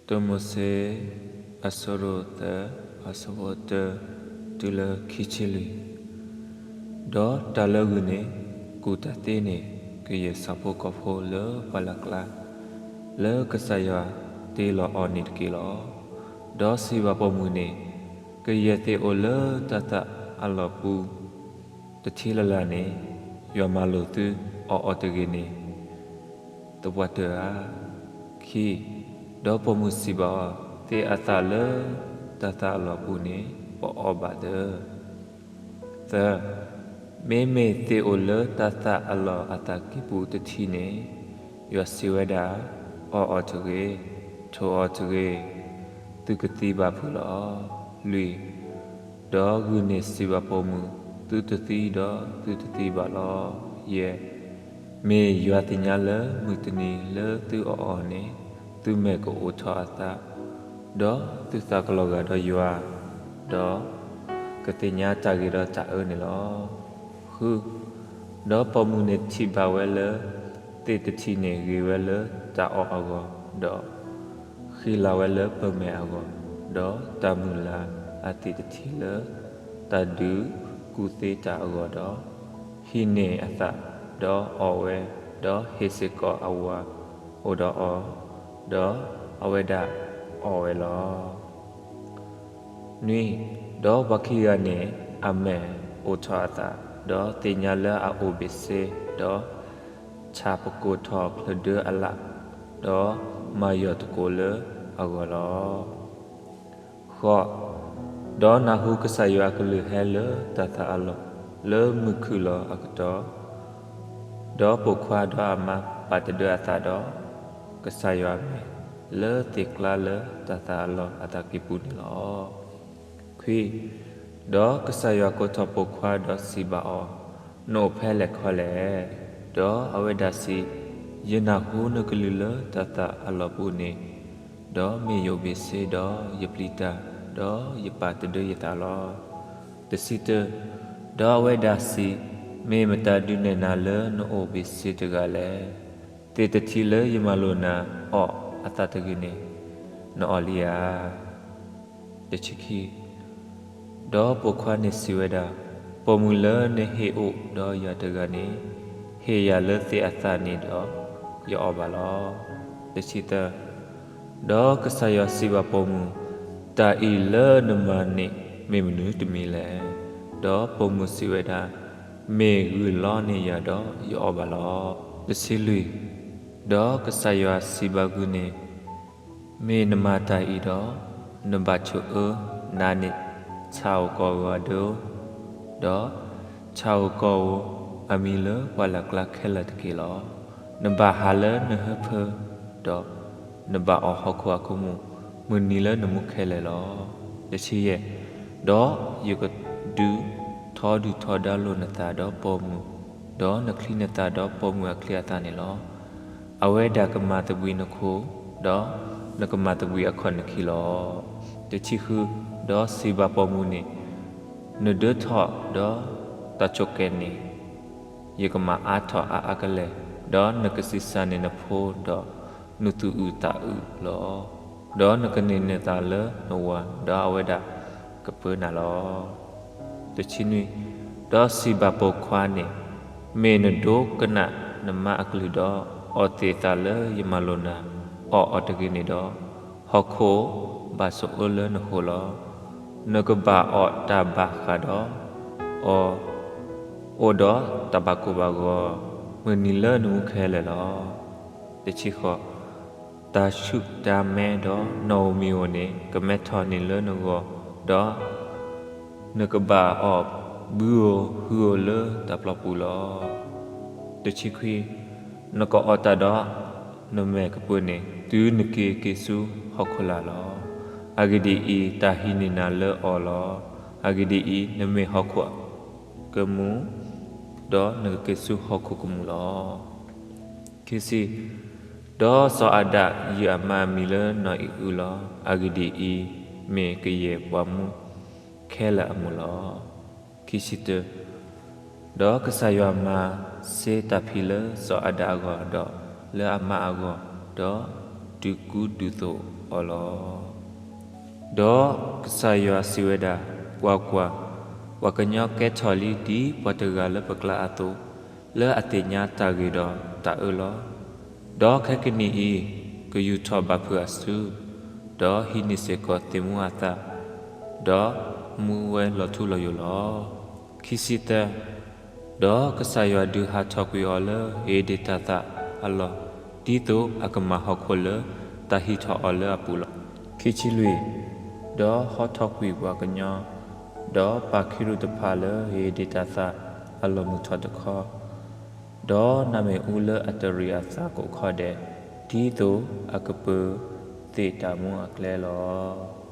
တၢမိၤၡ့ အဆၢဒိၣ်သၢ အဆၢဖိတၢ တုၤလၢခံဆံလွံၢ်. ဒီးတၢ်လၢဂုၢ်န့ၣ် ကူၣ်တၢ်သ့န့ၣ် ကယဲၢ်ဆၣ်ဖိကီၢ်ဖိလၢပှၢ်လၢ်ကျါ လၢကစၢ်ယွၤတ့လီၤအီၤန့ၣ်တက့ၢ်လီၤ. ဒီးစံးဘၣ်ပိာ်မုၣ်န့ၣ်, ကယဲၢ်သ့ၣ်အိၣ်လၢတၤသၣ်အလီၢ်ပူၤ တထံလၢ်လၢ်န့ၣ် ယွၤမၤလိာ်သုအီၣ်အီၤတဂ့ၤန့ၣ် သပှၢ်တၢၢ်ဧါ. ခံ, ဒီးပိာ်မုၣ်စံးဘၣ်အီၤ, သ့ၣ်အသၣ်လၢတၤသၣ်အလီၢ်ပူၤန့ၣ် ပအီၣ်ဘၣ်သၢ. သၢ, မ့မ့ၢ်သ့ၣ်အိၣ်လၢတၤသၣ်အလီၢ်အသၣ်ကံၢ်ပူၤတထံန့ၣ် ယွၤစံးဝဲဒၣ်, အီၣ်အီၤတဂ့ၤ, ထိၣ်အီၤတဂ့ၤ, သုကသံဘၣ်ဖုးလီၤ. လွံၢ်, ဒီးဂုၢ်န့ၣ်စံးဘၣ်ပိာ်မုၣ်, သုတသံဒီးသုတသံဘၣ်လီၤ. ယဲၢ်, မ့ၢ်ယွၤသ့ၣ်ညါလၢမုၢ်တနံၤလၢသုအီၣ်အီၤန့ၣ် သုမဲာ်ကအိၣ်ထီၣ်အသး, ဒီးသုသးကလီၤဂာ်ဒီးယွၤ, ဒီးကသ့ၣ်ညါတၢ်ဂ့ၤဒီးတၢ်အၢန့ၣ်လီၤ. ဃု, ဒီးပိာ်မုၣ်န့ၣ်ထံၣ်ဘၣ်ဝဲလၢ သ့ၣ်တထံန့ၣ်ဂ့ၤဝဲလၢတၢ်အီၣ်အဂီၢ်, ဒီး ဃံလၤဝဲလၢပမဲာ်အဂီၢ်, ဒီးတၢ်မုၢ်လၢ်အသ့ၣ်တထံလၢတၢ်ဒုးကူၣ်သ့တၢ်အဂီၢ်ဒီး, ဟံးန့ၢ်အသၣ်ဒီးအီၣ်ဝဲ, ဒီးဟ့ၣ်စ့ၢ်ကီးအဝၤအိၣ်ဒီးအီၤ, ဒီးအဝဲဒၣ်အီၣ်ဝဲလီၤ. နွံ, ဒီးပှၤခံဂၤန့ၣ် အမဲာ်အိၣ်ထီၣ်အသး, ဒီးသ့ၣ်ညါလၢအအိၣ်ဘ့ၣ်ဆ့, ဒီးဆၣ်ပကိာ်ထီၣ်ချၢၣ်ဒၢအလၣ်, ဒီးမၤယီၢ်သကိးလၢအဂီၢ်လီၤ. ဃိး, ဒီးနၢ်ဟူကစၢ်ယွၤအကလုၢ်ဟဲလၢတၤသၣ်အလီၢ် လၢမုၢ်ခုၣ်လီၤအကတီၢ်, ဒီးပိာ်ခွါဒီးအမါပာ်တဒၢအသးဒီး ကစၢ်ယွၤမဲာ်လၢသ့ၣ်ကျါလၢတၤသၣ်အလီၢ်အသၣ်ကံၢ်ပူၤန့ၣ်လီၤ. ခွံ, ဒီးကစၢ်ယွၤကိးထီၣ်ပိာ်ခွါဒီးစံးဘၣ်အီၤ, နအိၣ်ဖဲလဲၣ်ခီလဲၣ်. ဒီးအဝဲဒၣ်စံး, ယနၢ်ဟူနကလုၢ်လၢတၤသၣ်အလီၢ်ပူၤန့ၣ်, ဒီးမ့ၢ်ယအိၣ်ဘ့ၣ်ဆ့ဒီးယပျံၤတၢ်, ဒီးယပာ်တဒၢယသးလီၤ. တဆံတၢ, ဒီးအဝဲဒၣ်စံး, မ့ၢ်မတၤဒုးနဲၣ်နၤလၢနအိၣ်ဘ့ၣ်ဆ့တဂၤလဲၣ်. သ့ၣ်တထံလၢယမၤလိာ်နၤအီၣ်အသၣ်တဂ့ၤန့ၣ် နအီၣ်လံဧါ. တဆံခံ, ဒီးပိာ်ခွါန့ၣ်စံးဝဲဒၣ်, ပိာ်မုၣ်လၢနဟ့ၣ်အိၣ်ဒီးယၤတဂၤန့ၣ် ဟ့ၣ်ယၤလၢသ့ၣ်အသၣ်န့ၣ်ဒီး ယအီၣ်ဘၣ်လီၤ. တဆံသၢ, ဒီးကစၢ်ယွၤစံးဘၣ်ပိာ်မုၣ်, တၢ်အံၤလၢနမၤန့ၣ်မ့ၢ်မနုၤတမံၤလဲၣ်. ဒီးပိာ်မုၣ်စံးဝဲဒၣ်, မ့ၢ်ဂုၢ်လီန့ၢ်ယၤဒီးယအီၣ်ဘၣ်လီၤ. တဆံလွံၢ်, ဒီးကစၢ်ယွၤစံးဘၣ်ဂုၢ်န့ၣ်, မ့ၢ်နမၤတၢ်အံၤဒီး နဘၣ်ဆိၣ်အၢနးန့ၢ်ဆၣ်ဧိၤကီၢ်ဧိၤအဒၢဧိၤ, ဒီးဆၣ်ဧိၤကီၢ်ဧိၤအမံၤလၢပှၢ်လၢ်ကျါခဲလၢာ်တက့ၢ်လီၤ. နဘၣ်ဟးလၢနဟၢဖၢ, ဒီးနဘၣ်အီၣ်ဟီၣ်ခိၣ်အခိၣ်မုၢ် မုၢ်နံၤလၢနမူခဲလၢာ်လီၤ. တဆံယဲၢ်, ဒီးယကဒုးထီဒုၣ်ထီဒါလိာ်နသးဒီးပိာ်မုၣ်, ဒီးနချံနသၣ်ဒီးပိာ်မုၣ်အချံအသၣ်န့ၣ်လီၤ. အဝဲဒၣ်ကမၤသဘှံးနခိၣ်, ဒီးနကမၤသဘှံးအခီၣ်နခံလီၤ. တဆံဃု, ဒီးစံးဘၣ်ပိာ်မုၣ်န့ၣ်, နဒၢထီၣ်ဒီးတၢ်ဆိၣ်ကဲၤန့ၣ် ယကမၤအါထီၣ်အါအါကလဲာ်, ဒီးနကဆံးစၢ်န့ၢ်နဖိဒီးနသူၣ်အုးသးအုးလီၤ. ဒီးနကန့ၢ်နသးလၢနဝၤ, ဒီးအဝဲဒၣ်ကပၢနၤလီၤ. တဆံနွံ, ဒီးစံးဘၣ်ပိာ်ခွါန့ၣ်, မ့ၢ်နဒိကနၣ်နမါအကလုၢ်ဒီး အီၣ်သ့ၣ်အသၣ်လၢယမၤလိာ်နၤအီၣ်အီၤတဂ့ၤန့ၣ်ဒီး, ဟီၣ်ခိၣ်ဘၣ်ဆိၣ်အၢလၢနဃိလီၤ. နကဘၣ်အီၣ်တၢ်ဘၣ်ဃးဒီးအီၤ အိၣ်ဒီးတၢ်ဘၣ်ကိၢ်ဘၣ်ဂီၤ မုၢ်နံၤလၢနမူခဲလၢာ်လီၤ. တဆံဃိး, တၢ်ဆူၣ်တၢ်မဲဒီးနီၣ်ဧိၤမံၤဧိၤန့ၣ် ကမဲထီၣ်န့ၢ်လၢနဂီၢ်, ဒီးနကဘၣ်အီၣ်ဘုဧိၤဟုဧိၤလၢတၢ်ပျီပူၤလီၤ. တဆံခွံ, နကအီၣ်တၢ်ဒီးနမဲာ်ကပၢၤန့ၣ် တုၤနက့ၤက့ၤဆူဟီၣ်ခိၣ်လာ်လီၤ. အဂ့ၢ်ဒ်အံၤ, တၢ်ဟံးန့ၢ်နၤလၢအီၤလီၤ. အဂ့ၢ်ဒ်အံၤ, နမ့ၢ်ဟီၣ်ခိၣ်ကမူၣ်, ဒီးနကက့ၤဆူဟီၣ်ခိၣ်ကမူၣ်လီၤ. ခံဆံ, ဒီးစီၤအၤဒၣ်ယုၢ်အမါအမံၤလၢနီၢ်အံၣ်အုလီၤ. အဂ့ၢ်ဒ်အံၤ, မ့ၢ်ကယဲၢ်ပှၤမူခဲလၢာ်အမုၢ်လီၤ. ခံဆံတၢ, ဒီးကစၢ်ယွၤမၤစ့တၢ်ဖံးလၢစီၤအၤဒၣ်အဂီၢ်, ဒီးလၢအမါအဂီၢ်, ဒီး ဒုးကူဒုးသိးအီၤလီၤ. ဒီးကစၢ်ယွၤစံးဝဲဒၣ်, ကွၢ်ကွၢ်, ပှၤကညီကဲထီၣ်လံဒ်ပှၤတဂၤလၢပကျါအသိး, လၢအသ့ၣ်ညါတၢ်ဂ့ၤဒီးတၢ်အၢလီၤ. ဒီးခဲကနံၣ်အံၤ, ကယူာ်ထီၣ်ဘၣ်ဖုးအစု, ဒီးဟံးန့ၢ်စ့ၢ်ကီးသ့ၣ်မူအသး, ဒီးမူဝဲလီၤထူလီၤယိာ်လီၤ. ခံဆံသၢ, ဒီးကစၢ်ယွၤဒုးဟးထီၣ်ကွံာ်အီၤလၢဧ့ဒ့ၣ်တၢ်သးအလီၢ်, ဒ်သိးအကမၤဟီၣ်ခိၣ်လၢတၢ်ဟံးထီၣ်အီၤလၢအပူၤလီၤ. ခံဆံလွံၢ်, ဒီးဟီထီၣ်ကွံာ်ပှၤကညီ, ဒီးပာ်ခ့ရူၣ်တဖၣ်လၢဧ့ဒ့ၣ်တၢ်သးအလီၢ်မုၢ်ထီၣ်တခီ, ဒီးနမ့ၣ်အူလၢအတရံးအသးကိးခီဒဲး, ဒ်သိးအကပၢၤသ့ၣ်တၢ်မူအကျဲလီၤ.